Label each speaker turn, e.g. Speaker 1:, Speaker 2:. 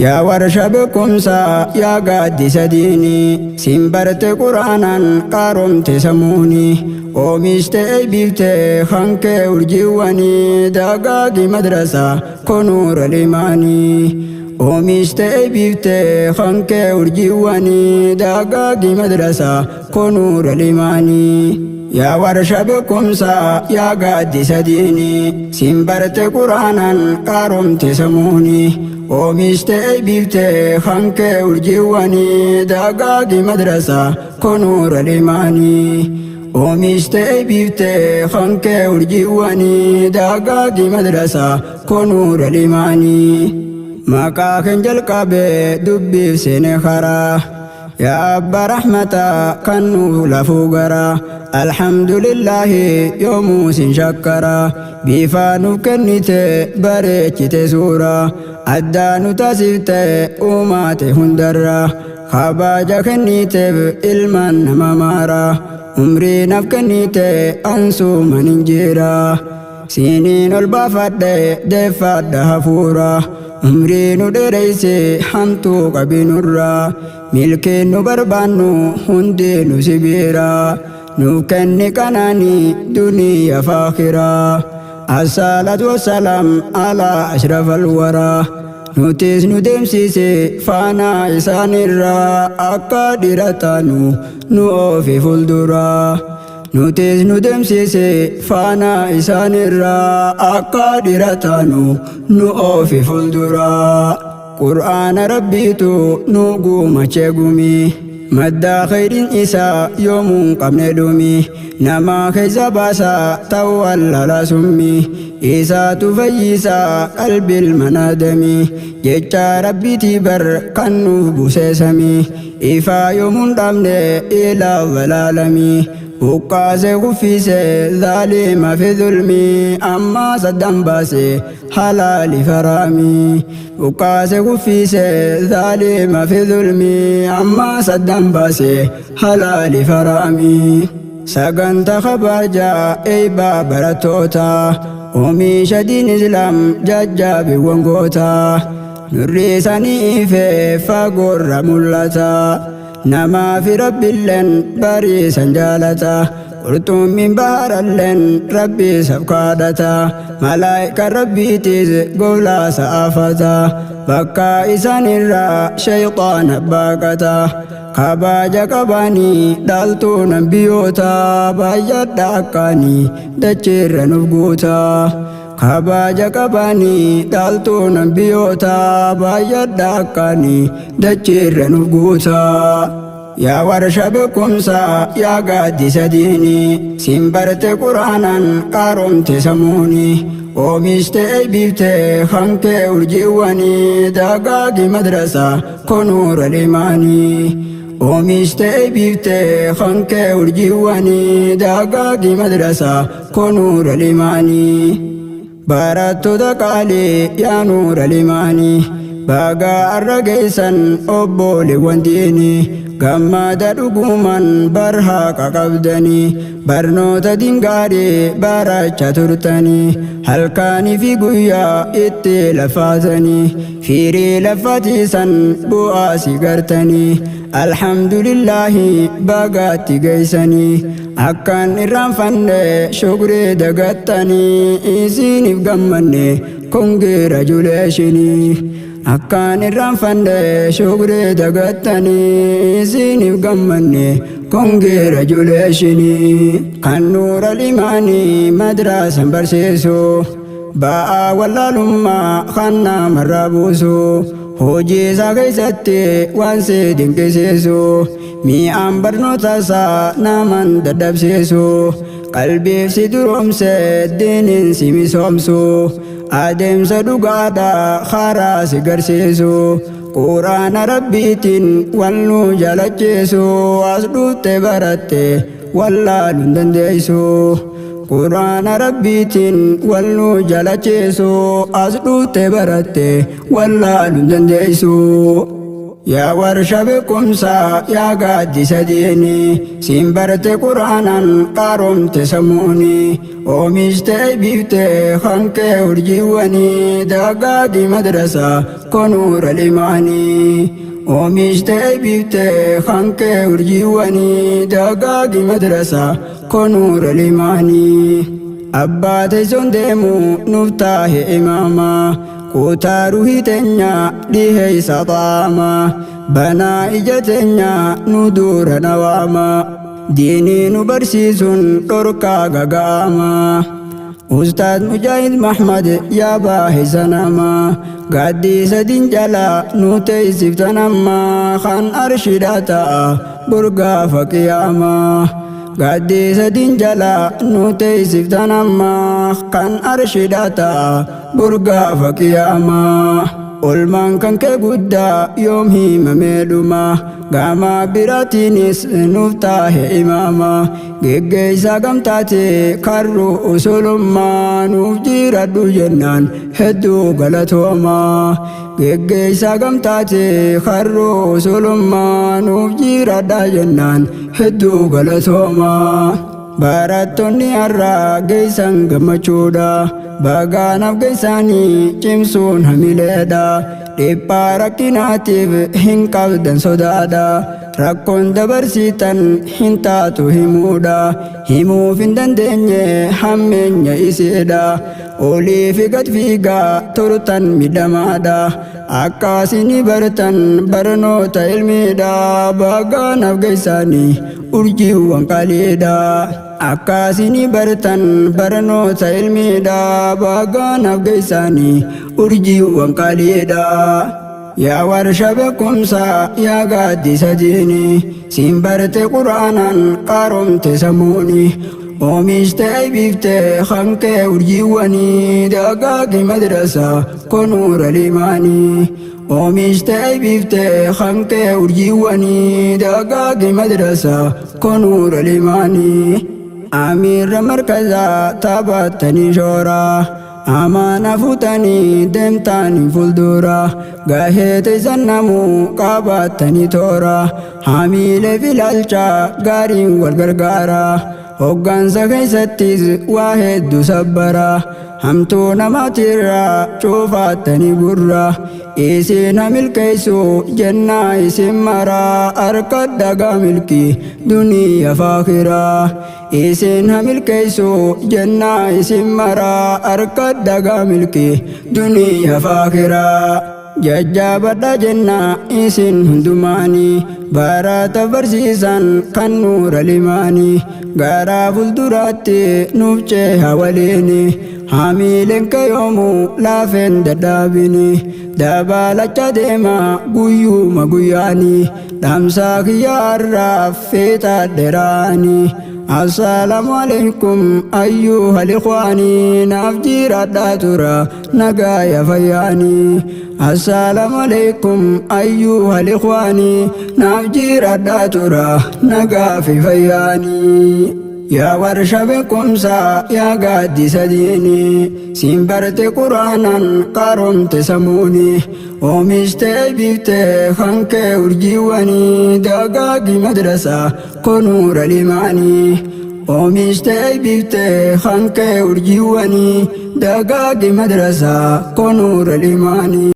Speaker 1: Yaa warsha beekumsaa yaa gaaddisa diinii siin barte quraanaan qaaromte sammuuni oomishte eebbifte hankee urjiiwwanii dagaagi madrasaa konuura limaanii. Oomishte eebbifte hankee urjiiwwanii dagaagi madrasaa konuura limaanii. Yaa warsha beekumsaa yaa gaaddisa diinii siin barte quraanaan qaaromte sammuuni. Oomishte eebbifte hankee urjiiwwanii dagaagi madrasaa konuura limaanii. Oomishte eebbifte hankee urjiiwwanii dagaagi madrasaa konuura limaanii. Maqaa kan jalqabee dubbiif seene karaa. Yaa abbaa rahmataa kan nuuf lafuu garaa. Alhamdulillaahi yoomuu sin shakkaraa. Bifaa nuuf kennite bareechite suuraa. Addaa nu taasifte uumaate hundarraa. Kabaja kenniteef ilmaan nama maaraa. Umrii naaf kennite ansuuman hin jiraa. Siiniin ol baafadhe deeffadha hafuuraa. Umrii nu dheereyse hamtuu qabinurraa. Milkiin nu barbaannu hundi nu sibiiraa. Nuuf kenni qananii duniyaa faakhiraa. Assalaatu wassalaam alaa ashrafal waraa. Nutis nu deemsise faana isaanirraa akka dhiira taanu nu oofi fuulduraa. Nutis nu deemsise faana isaanirraa akka dhiira taanu nu oofi fuulduraa. Qur'aana rabbiitu nu guumachee gumii. Maddaa khayriin isaa yoomuu hin qabne dhumi. Nama keessa baasaa ta'uu wallaalaa summii. Isaatu fayyisaa qalbii ilma naadamii. Jecha rabbiitii bar kan nuuf buusee samii. Ifaa yoomuu hin dhabne ilaa zalaalamii. Buqqaasee kuffisee zaalima fi zulmii. Ammaa saddaan baasee halaali faraamii. Buqqaasee kuffisee zaalima fi zulmii. Ammaa saddaan baasee halaali faraamii. Sagantaa kabajaa eebbaa barattootaa. Oomisha diin islaam jajjabeewwan gootaa. Nurri isaanii ifee fagoorra mul'ata. Namaa fi rabbiilleen bariisan jaalata. Qurxummiin baharalleen rabbi isaaf kadhata. Malaayikaan rabbiitis gowlaasa afata. Bakka isaanirraa shayxaana baaqata. Kabaja qabaanii dhaaltuu nabiyyoota baay'adha akkaanii dacheerra nuuf guuta. Kabaja qabaanii dhaaltuu nabiyyoota baay'adha akkaanii dacheerra nuuf guuta. Yaa warsha beekumsaa yaa gaaddisa diinii siin barte quraanaan qaaromte sammuuni. Oomishte eebbifte hankee urjiiwwanii dagaagi madrasaa konuura limaanii. Oomishte eebbifte hankee urjiiwwanii dagaagi madrasaa konuura limaanii. Barattoota qaalii yaa nuura limaanii. Bagaa arra geessan obboleewwan diinii. Gammada dhugumaan barhaaqa qabdanii. Barnoota dingaarii baracha turtanii. Halkaanii fi guyyaa itti lafaatanii. Firii lafatiisan bu'aa si gartanii. Alhamdulillaahi bagaatti geessanii. Akkaan irraanfanne shukrii dagattanii. Isiniif gammanne congratulationii. Akkaan irraanfanne shukrii dagattanii. Isiniif gammanne congratulationii. Kan nuura limaanii madraasan barsiisu. Ba'aa wallaalummaa kan namarraa buusu. Hojii isaa keessatti waan si dinqisiisu. Mi'aan barnoota isaa naman dadhabsiisu. Qalbiif si duroomse diiniin si misoomsu. Adeemsa dhugaadha karaa si garsiisu. Quraana rabbiitiin wal nu jaalachiisu. As dhufte baratte wallaaluu hin dandeessu. Quraana rabbiitiin wal nu jaalachiisu. As dhufte baratte wallaaluu hin dandeessu. Yaa warsha beekumsaa yaa gaaddisa diinii siin barte quraanaan qaaromte sammuuni oomishte biifte hankee urjiiwwanii dagaagi madrasaa konuura limaanii. Oomishte biifte hankee urjiiwwanii dagaagi madrasaa konuura limaanii. Abbaa teessoon deemu nuuf taahe imaamaa. Kutaa ruhii teenya dhiheessa xaama banaa ija teenya nu dura nawaama diinii nu barsiisuun dhorkaa gaga'ama. Ustaaz Mujaahid Mahmad yaa baahisa nama gaaddisa diin jalaa nu teessiftan amma kan arshidhaa ta'a borgaafa qiyaamaa. Gaaddisa diin jalaa nu teessiftan amma kan arshidhaa ta'a borgaafa qiyaamaa. Olmaan kan kee guddaa yoom himamee dhuma gama biraatiinis nuuf taahe imaama geggeessaa gamtaate karru usulummaa nuuf jiradhu jennaan hedduu galatooma. Geggeessaa gamtaate karru usulummaa nuuf jiradha jennaan hedduu galatooma. Barattoonni har'aa geessan gammachuudha. Bagaanaaf geessanii cimsuun hamileedha. Dhiphaa rakkinaatiif hin qabdan sodaadha. Rakkoon dabarsitan hin taatu himuudha. Himuuf hin dandeenye hammeenya isiidha. Olii fi gad fiigaa turtan midhamaadha. Akkasini bartan barnoota ilmiidha. Bagaanaaf geessanii urjiiwwan qaliidha. Akkasini bartan barnoota ilmiidha. Bagaanaaf geessanii urjiiwwan qaliidha. Yaa warsha beekumsaa yaa gaaddisa diinii siin barte quraanaan qaaromte sammuuni oomishte biifte hankee urjiiwwanii dagaagi madrasaa konuura limaanii. Oomishte biifte hankee urjiiwwanii dagaagi madrasaa konuura limaanii. Amiirra markazaa taphattanii shooraa. Amaana fuutanii deemtanii fuuldura gahee teessan namuu qabattanii toora hamiilee filaalcha gaariin wal gargaara hoggansa keessattis waa hedduu sabbara hamtuu namaatirraa cufattanii gurra isin milkeessu jennaa isin maraa harka dhagaa milkii duniyaa faakiraa. Isin milkeessu jennaa isin maraa harka dhagaa milkii duniyaa faakiraa. Jajjaabadha jennaa isin hundumaanii barata barsiisan kan nuura limaanii garaa fuulduraatti nuuf ceeha waliini hamiileen kayoomuu laafeen dadhaabini dabalacha deema guyyuma guyyaanii dhamsaa kiyyaarraaf feetaa dheeraanii. Assalaamu alaikum ayyuhal ikhwaanii naaf jiraadhaa tura nagaaya fayyaanii. Assalaamu alaikum ayyuhal ikhwaanii naaf jiraadhaa tura nagaa fi fayyaanii. Yaa warsha beekumsaa yaa gaaddisa diinii siin barte quraanaan qaaromte sammuuni oomishte biifte hankee urjiiwwanii dagaagi madrasaa konuura limaanii. Oomishte biifte hankee urjiiwwanii dagaagi madrasaa konuura limaanii.